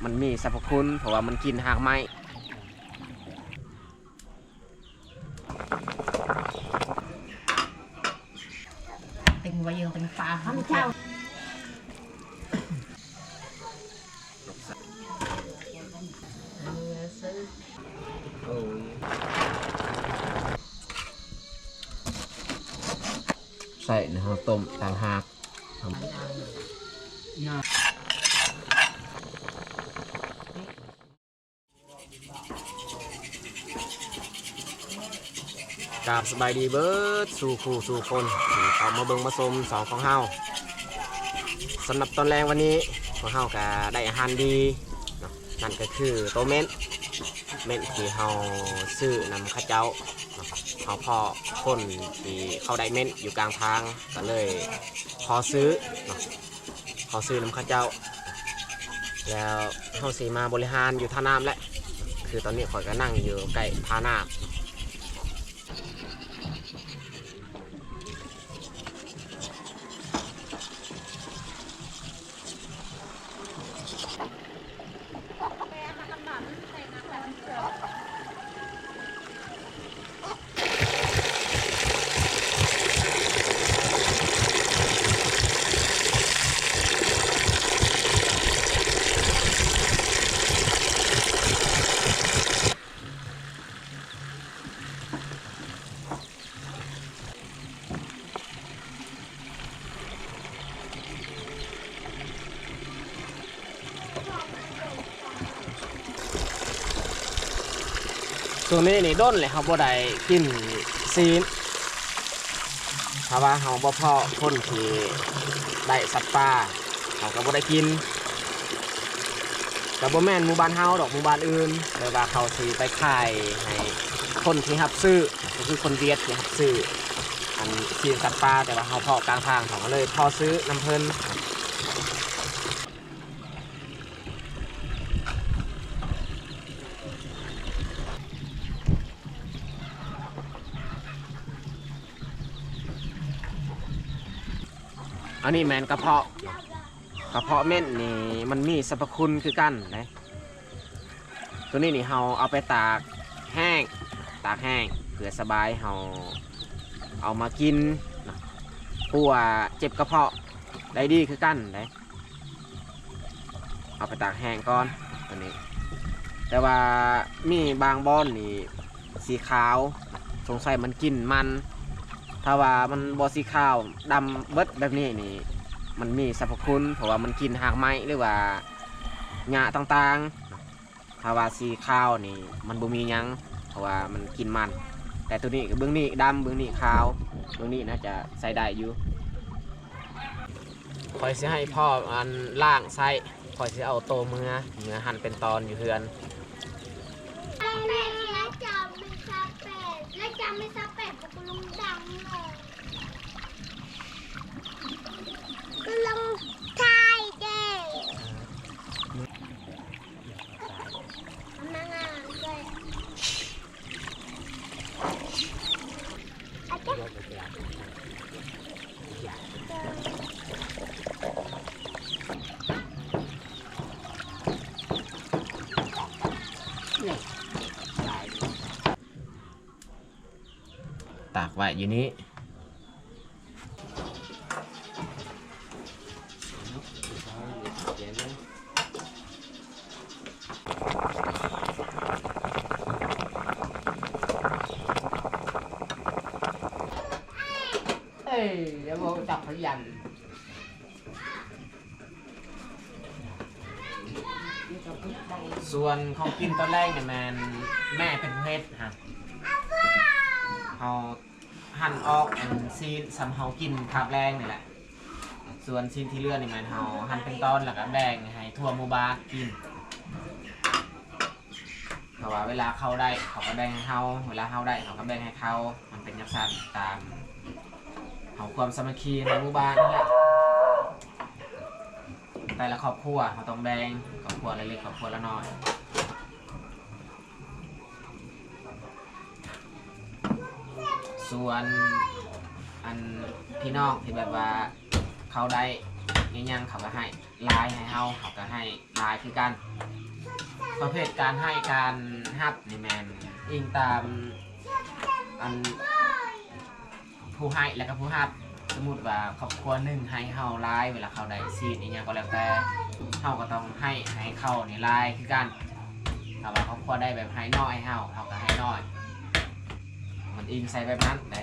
ມັນມີສັບພະຄຸນ ເພາະວ່າມັນກິນຮາກໄມ້. ເຕັມໄວ້ເອີງເຕັມປາ ເອົາເຈົ້າ ໃສ່ໃນເຮົາຕົ້ມຕ່າງຫາກ. ກາບສະບາຍດີເບີດສູ່ຄູ່ສູ່ຄົນທີ່ເຂົ້າມາເບິ່ງມາຊົມຊ່ອງຂອງເຮົາ. ສຳລັບຕອນແລງວັນນີ້ ພວກເຮົາກະໄດ້ອາຫານດີເນາະ, ນັ້ນກະຄືໂຕເມັ້ນ ເມັ້ນທີ່ເຮົາຊື້ນຳເຂົາເຈົ້າເນາະ. ເຮົາພໍ້ຄົນທີ່ເຂົາໄດ້ເມັ້ນຢູ່ກາງທາງ ກະເລີຍຂໍຊື້ເນາະ. ຂໍຊື້ນຳເຂົາເຈົ້າ ແລ້ວເຮົາຊິມາບໍລິຫານຢູ່ທ່ານ້ຳແຫຼະ. ຄືຕອນນີ້ຂ້ອຍກະນັ່ງຢູ່ໃກ້ທ່ານ້ຳ. ຊ່ວງນີ້ນີ້ດົນແລ້ວເຮົາບໍ່ໄດ້ກິນຊີ້ນ, ຖ້າວ່າເຮົາບໍ່ພໍ້ຄົນທີ່ໄດ້ສັດປ່າ ເຮົາກະບໍ່ໄດ້ກິນ. ກະບໍ່ແມ່ນໝູ່ບ້ານເຮົາດອກ, ໝູ່ບ້ານອື່ນ ແບບວ່າເຂົາຊິໄປຂາຍໃຫ້ຄົນທີ່ຮັບຊື້ ກະຄືຄົນຫວຽດທີ່ຮັບຊື້ອັນຊີ້ນສັດປ່າ, ແຕ່ວ່າເຮົາພໍ້ກາງທາງ ເຮົາກະເລີຍພໍ້ຊື້ນຳເພິ່ນ. ອັນນີ້ແມ່ນກະເພາະ ກະເພາະເມັ້ນນີ້ມັນມີສັບພະຄຸນຄືກັນເດ້. ໂຕນີ້ນີ້ເຮົາເອົາໄປຕາກແຫ້ງ ຕາກແຫ້ງເພື່ອສະບາຍ, ເຮົາເອົາມາກິນນະ ປົວເຈັບກະເພາະໄດ້ດີຄືກັນເດ້. ເອົາໄປຕາກແຫ້ງກ່ອນໂຕນີ້, ແຕ່ວ່າມີບາງບ່ອນນີ້ສີຂາວ ສົງໄສມັນກິນມັນ. ຖ້າວ່າມັນບໍ່ສີຂາວ ດຳເບິດແບບນີ້ນີ້ ມັນມີສັບພະຄຸນ ເພາະວ່າມັນກິນຮາກໄມ້ ຫຼືວ່າຫຍ້າຕ່າງໆ. ຖ້າວ່າສີຂາວນີ້ມັນບໍ່ມີຫຍັງ ເພາະວ່າມັນກິນມັນ, ແຕ່ໂຕນີ້ ເບື້ອງນີ້ດຳ ເບື້ອງນີ້ຂາວ, ເບື້ອງນີ້ໜ້າຈະໃຊ້ໄດ້ຢູ່. ຂ້ອຍຊິໃຫ້ພໍ່ອັນລ້າງໃຊ້, ຂ້ອຍຊິເອົາໂຕເມືອ ເມືອຫັ່ນເປັນຕອນຢູ່ເຮືອນ. ຕາກໄວ້ຢູ່ນີ້. ເອີ ແລ້ວບໍ່ຈັກພະຢັນ. ສ່ວນຂອງກິນຕອນແລງນີ້ແມ່ນແມ່ເປັນຜູ້ເຮັດຫັ້ນ, ເຮົາ ຫັ່ນອອກອັນຊີ້ນສ່ຳເຮົາກິນຄາບແລງນີ້ແຫຼະ. ສ່ວນຊີ້ນທີ່ເຫຼືອນີ້ແມ່ນເຮົາຫັ່ນເປັນຕອນ ແລ້ວກະແບ່ງໃຫ້ທົ່ວໝູ່ບ້ານກິນ. ເພາະວ່າເວລາເຂົາໄດ້ ເຂົາກະແບ່ງໃຫ້ເຮົາ, ເວລາເຮົາໄດ້ ເຂົາກະແບ່ງໃຫ້ເຂົາ. ມັນເປັນຈັ່ງຊັ້ນ ຕາມເຮົາຄວາມສາມັກຄີໃນໝູ່ບ້ານຫັ້ນແຫຼະ. ແຕ່ລະຄອບຄົວເຮົາຕ້ອງແບ່ງ, ຄອບຄົວລະເລັກ ຄອບຄົວລະນ້ອຍ. ສ່ວນອັນພີ່ນ້ອງທີ່ແບບວ່າເຂົາໄດ້ອີ່ຫຍັງເຂົາກະໃຫ້, ຫຼາຍໃຫ້ເຮົາ ເຮົາກໍໃຫ້ຫຼາຍຄືກັນ. ປະເພດການໃຫ້ການຮັບນີ້ແມ່ນອີງຕາມອັນ ຜູ້ໃຫ້ ແລະ ກໍຜູ້ຮັບ. ສົມມຸດວ່າຄອບຄົວໜຶ່ງໃຫ້ເຮົາຫຼາຍ ເວລາເຂົາໄດ້ຊີນອີ່ຫຍັງກໍແລ້ວແຕ່ ເຮົາກໍຕ້ອງໃຫ້ ໃຫ້ເຂົານີ້ຫຼາຍຄືກັນ. ຖ້າວ່າຄອບຄົວໃດແບບໃຫ້ນ້ອຍໃຫ້ເຮົາ ເຮົາກໍໃຫ້ນ້ອຍ. ມັນອີງໃສ່ແບບນັ້ນເດ້.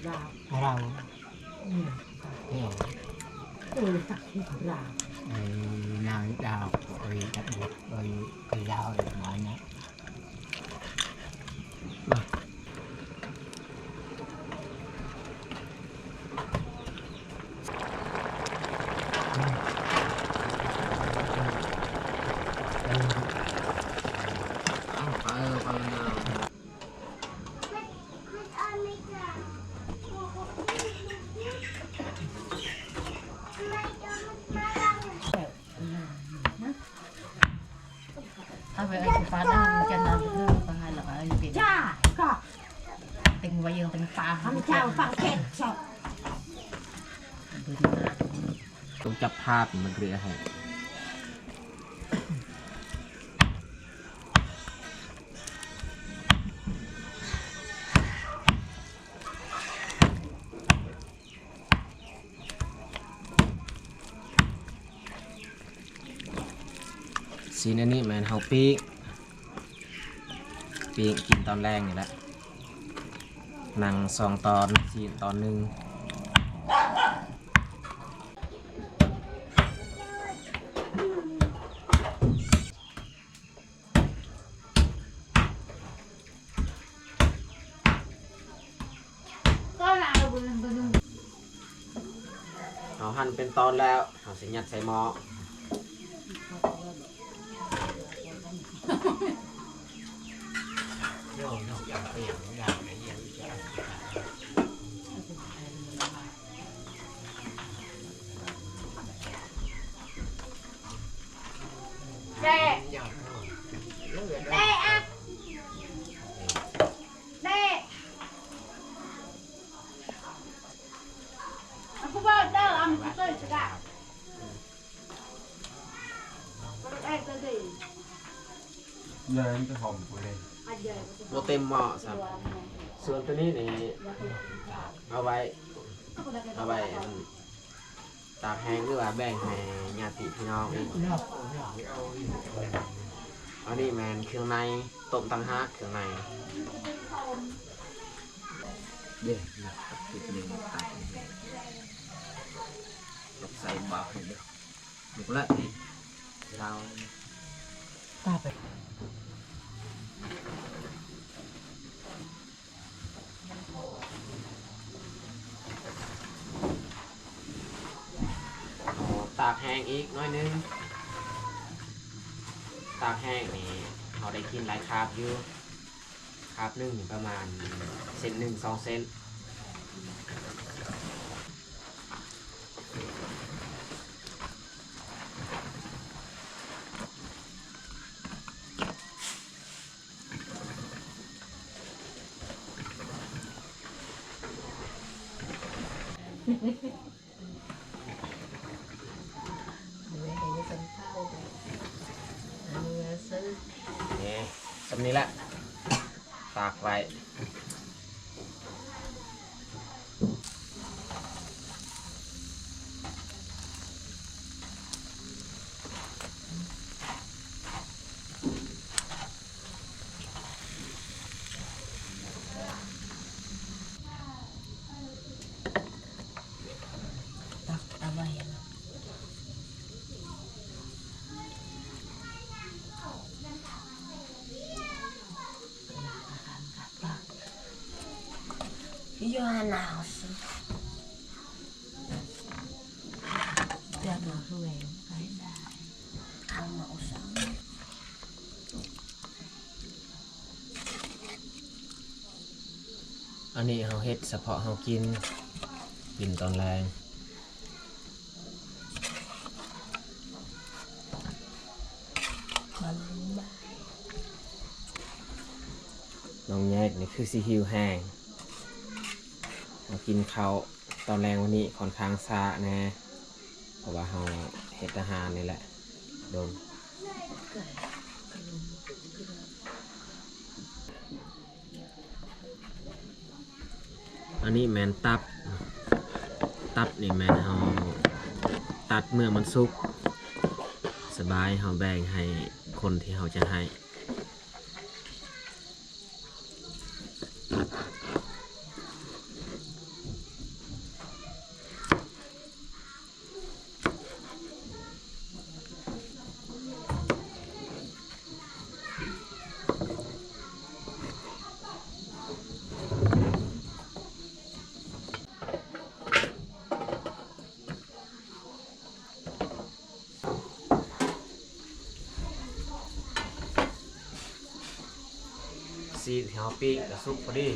ລາວ ລາວ ເອີ ນາງດາວ ເອີ ຈັກ ເອີ ເອີ ລາວ ເອີ ມາເນາະ. ເອົາໄປເອົາສະປາດເດີ ມັນຈະນອນເດີ ກໍໃຫ້ລະເອົາເປັນ ຈ້າ ກໍ ເຕັງໄວ້ເອີ ເຕັງປາ ທຳເຈົ້າປາເກັດຊອກ ເບິ່ງນະ ຕ້ອງຈັບພາບມັນເລີຍໃຫ້. ຊີ້ນອັນນີ້ແມ່ນເຮົາປີ້ງ ປີ້ງກິນຕອນແລງນີ້ແຫຼະ ໜັງສອງຕອນ ຊີ້ນຕອນໜຶ່ງ. ເຮົາຫັ່ນເປັນຕອນແລ້ວ ເຮົາຊິຍັດໃສ່ໝໍ້. ແດ່ ແດ່ ອະ ແດ່ ອະ ຜູ້ເວົ້າເດີ ອະ ມັນເກີດສະກະ ບໍ່ເຕັມໝໍ້ຊ້ຳ. ສ່ວນໂຕນີ້ນີ້ ເອົາໄວ້ ເອົາໄວ້ ອັນ ຕາກແຫ້ງ ຫຼືວ່າແບ່ງໃຫ້ຍາດຕິພີ່ນ້ອງອີກ. ອັນນີ້ແມ່ນເຄື່ອງໃນ ຕົ້ມຕ່າງຫາກເຄື່ອງໃນ. ເດ້ ໃສ່ບາດໃຫ້ເດີ ລູກຫຼານເຮົາ ຕາໄປ. ຕາກແຫ້ງອີກໜ້ອຍໜຶ່ງ. ຕາກແຫ້ງນີ້ ເຮົາໄດ້ກິນຫຼາຍຄາບຢູ່ ຄາບໜຶ່ງນີ້ປະມານເຊັນໜຶ່ງ ສອງເຊັນ. ນີ້ ສ່ຳນີ້ລະ ຕາກໄວ້. ຕັກເອົາໄວ້ Yo, Anaus. Jangan ruweng, kain dah. Kamu usah. ອັນນີ້ເຮົາເຮັດສະເພາະເຮົາກິນ ກິນຕອນແລງ. ນ້ອງແຍກນີ້ຄືຊິຫິວແຮງ. ເຮົາກິນເຂົ້າຕອນແລງວັນນີ້ຂ້ອນຂ້າງຊ້າແດ່ ເພາະວ່າເຮົາເຮັດອາຫານນີ້ແຫຼະດົນ. ອັນນີ້ແມ່ນຕັບ, ຕັບນີ້ແມ່ນເຮົາຕັດເມື່ອມັນສຸກ ສະບາຍ ເຮົາແບ່ງໃຫ້ຄົນທີ່ເຮົາຈະໃຫ້. ຊີ້ນທີ່ເຮົາປີ້ງກະສຸກພໍດີ.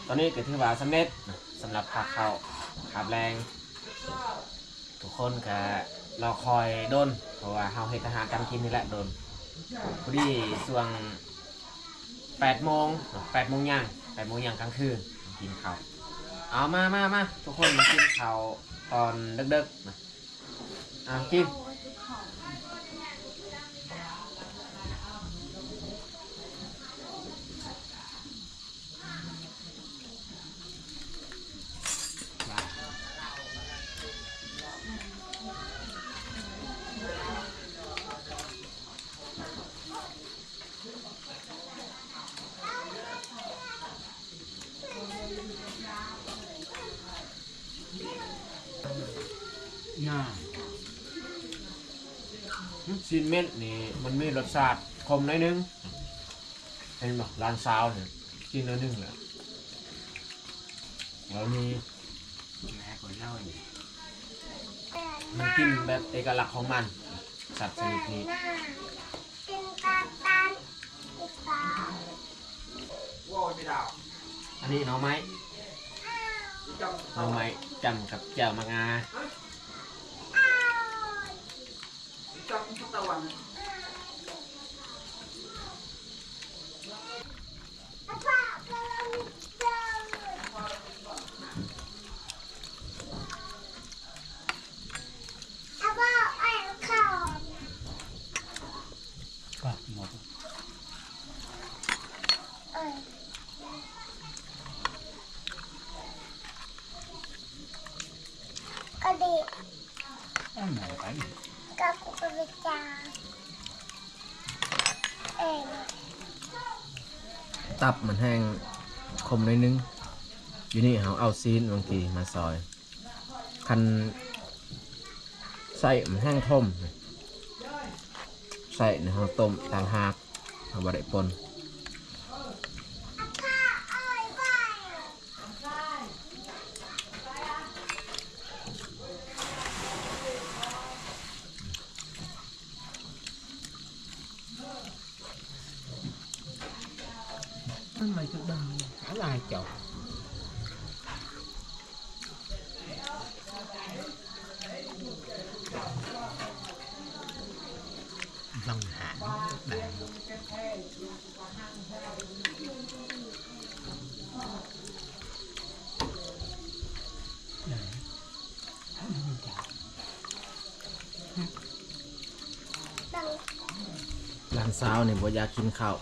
ຕອນນີ້ກໍຖືວ່າສຳເລັດສຳລັບພາເຂົ້າຄາບແລງ. ທຸກຄົນກະລໍຄອຍດົນ ເພາະວ່າເຮົາເຮັດອາຫານການກິນນີ້ແຫຼະດົນ. ພໍດີຊ່ວງແປດໂມງເນາະ ແປດໂມງຍ່າງ ແປດໂມງຍ່າງກາງຄືນກິນເຂົ້າ. ເອົາ ມາ ມາ ມາ ທຸກຄົນມາກິນເຂົ້າຕອນເດິກໆນະ. ເອົາ ກິນ. ຊີ້ນເມັດນີ້ມັນມີລົດຊາດຂົມໜ້ອຍໜຶ່ງ. ເຫັນບໍ່ ຫຼານສາວນີ້ກິນໜ້ອຍໜຶ່ງແຫຼະ. ແລ້ວມີ ມັນກິນແບບເອກະລັກຂອງມັນ ສັດຊະນິດນີ້. ອັນນີ້ໜໍ່ໄມ້ ໜໍ່ໄມ້ຈ້ຳກັບແຈ່ວໝາກງາ. ຕັບມັນແຫ້ງຂົມໜ້ອຍໜຶ່ງ. ຢູ່ນີ້ເຮົາເອົາຊີ້ນບາງທີມາຊອຍ. ຄັນໄສ້ມັນແຫ້ງຂົມ ໄສ້ນີ້ເຮົາຕົ້ມຕ່າງຫາກ ເຮົາບໍ່ໄດ້ປົ່ນ. ມັນມາຈາກບ້ານ ຫຼາຍເຈົ້າ. ບັງຫານ ຫຼານສາວນີ້ບໍ່ຢາກກິນເຂົ້າ.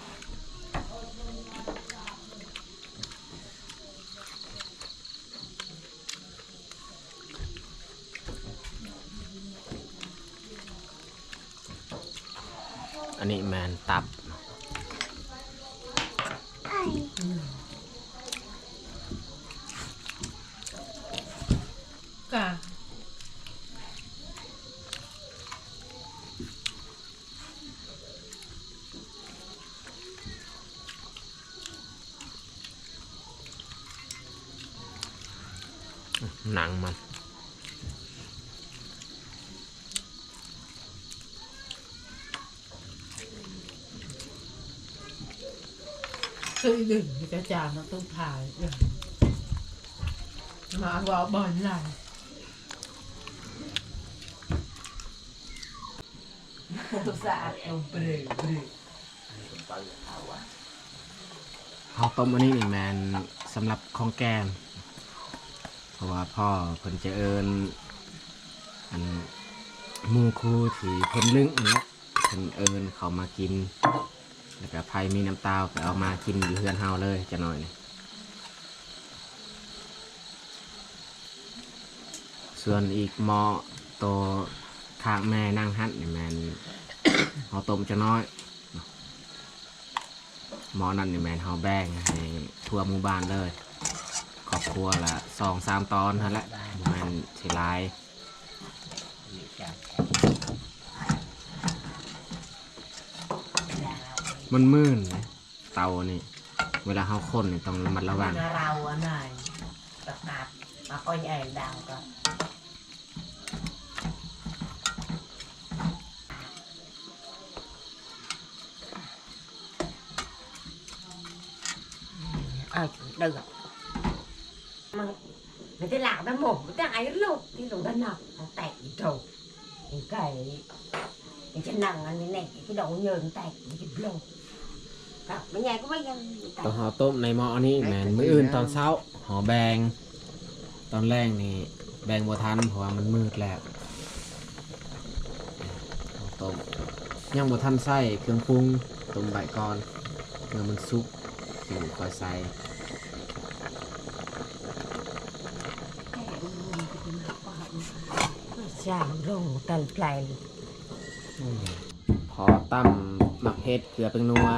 ອັນນີ້ແມ່ນຕັບ. ກະ ໜັງມັນ. ຄືອີ່ດຶງກະຈາມາຕຸ້ມພາຍ ມາເວົ້າບ່ອນຫຼັງ ສະອາດເອົາເບຣເບຣ. ເຮົາຕົ້ມອັນນີ້ນີ້ແມ່ນສຳລັບຂອງແກງ ເພາະວ່າພໍ່ເພິ່ນຈະເອີ້ນ ອັນ ໝູ່ຄູ່ທີ່ເພິ່ນລຶ້ງຫັ້ນແຫຼະ ເພິ່ນເອີ້ນເຂົາມາກິນ ແລ້ວກະໃຜມີນ້ຳຕາວກະເອົາມາກິນຢູ່ເຮືອນເຮົາເລີຍຈັກໜ້ອຍນີ້. ສ່ວນອີກໝໍ້ໂຕຂ້າງແມ່ນາງຫັ້ນນີ້ແມ່ນເຮົາຕົ້ມຈັກໜ້ອຍ. ໝໍ້ນັ້ນນີ້ແມ່ນເຮົາແບ່ງໃຫ້ທົ່ວໝູ່ບ້ານເລີຍ ຄອບຄົວລະສອງສາມຕອນຫັ້ນແຫຼະ ບໍ່ແມ່ນຊິຫຼາຍ. ມັນມື່ນເດ້ ເຕົານີ້ ເວລາເຮົາຄົນນີ້ຕ້ອງລະມັດລະວັງ. ຕອນເຮົາຕົ້ມໃນໝໍ້ນີ້ແມ່ນມື້ອື່ນຕອນເຊົ້າເຮົາແບ່ງ ຕອນແລງນີ້ແບ່ງບໍ່ທັນ ເພາະວ່າມັນມືດແລ້ວ. ເຮົາຕົ້ມ ຍັງບໍ່ທັນໃສ່ເຄື່ອງປຸງ ຕົ້ມໄວ້ກ່ອນ ເມື່ອມັນສຸກຈຶ່ງຄ່ອຍໃສ່. ຈາງລົງຕັນໄປ ພໍຕຳໝາກເຜັດ ເກືອ ແປ້ງນົວ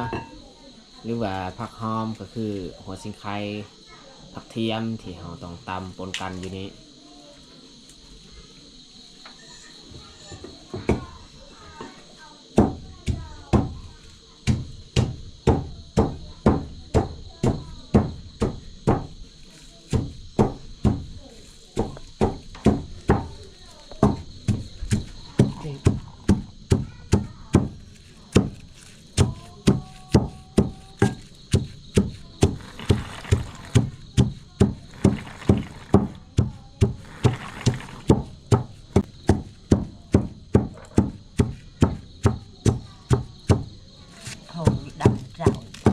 ຫຼືວ່າຜັກຫອມ ກໍຄືຫົວສີໄຄ ຜັກທຽມທີ່ເຮົາຕ້ອງຕຳປົນກັນຢູ່ນີ້.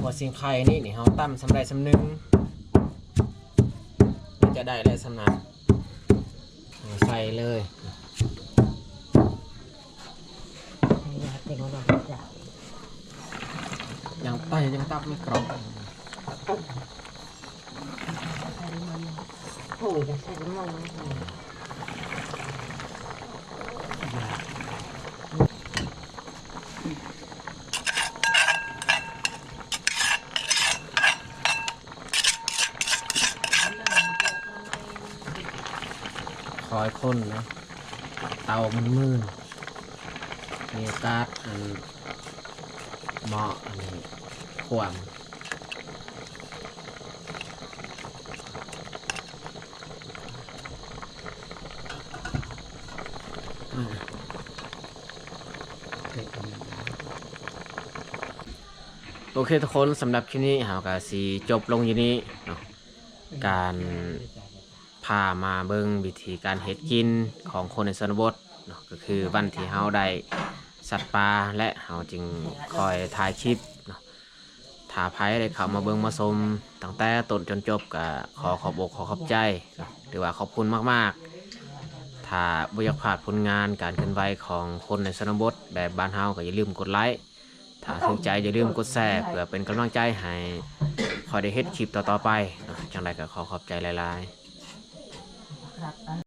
ຫົວສີໄຄນີ້ ນີ້ເຮົາຕຳສ່ຳໃດສ່ຳໜຶ່ງ ມັນຈະໄດ້ແລ້ວສ່ຳນັ້ນ ເອົາໃສ່ເລີຍ. ຍັງໄຕ ຍັງຕັບ ມີກຣອບ. ຄອຍຄົນນະ ເຕົາມັນມື່ນ ມີໂອກາດ ອັນ ໝໍ້ ອັນນີ້ ຂວ້ຳ. ໂອເຄທຸກຄົນ, ສຳລັບຄລິບນີ້ເຮົາກໍຊິຈົບລົງຢູ່ນີ້ເນາະ, ການພາມາເບິ່ງວິທີການເຮັດກິນຂອງຄົນໃນຊົນນະບົດເນາະ, ກໍຄືວັນທີ່ເຮົາໄດ້ສັດປ່າ ແລະ ເຮົາຈຶ່ງຄ່ອຍຖ່າຍຄລິບເນາະ. ຖ້າໃຜໄດ້ເຂົ້າມາເບິ່ງມາຊົມຕັ້ງແຕ່ຕົ້ນຈົນຈົບ ກໍຂໍຂອບອົກຂອບໃຈ ຫຼືວ່າຂອບຄຸນມາກໆ. ຖ້າບໍ່ຢາກພາດຜົນງານການເຄື່ອນໄຫວຂອງຄົນໃນຊົນນະບົດແບບບ້ານເຮົາ ກໍຢ່າລືມກົດໄລ, ຖ້າຖືກໃຈຢ່າລືມກົດແຊ ເພື່ອເປັນກຳລັງໃຈໃຫ້ຂ້ອຍໄດ້ເຮັດຄລິບຕໍ່ໆໄປເນາະ. ຈັ່ງໃດກໍຂໍຂອບໃຈຫຼາຍໆ.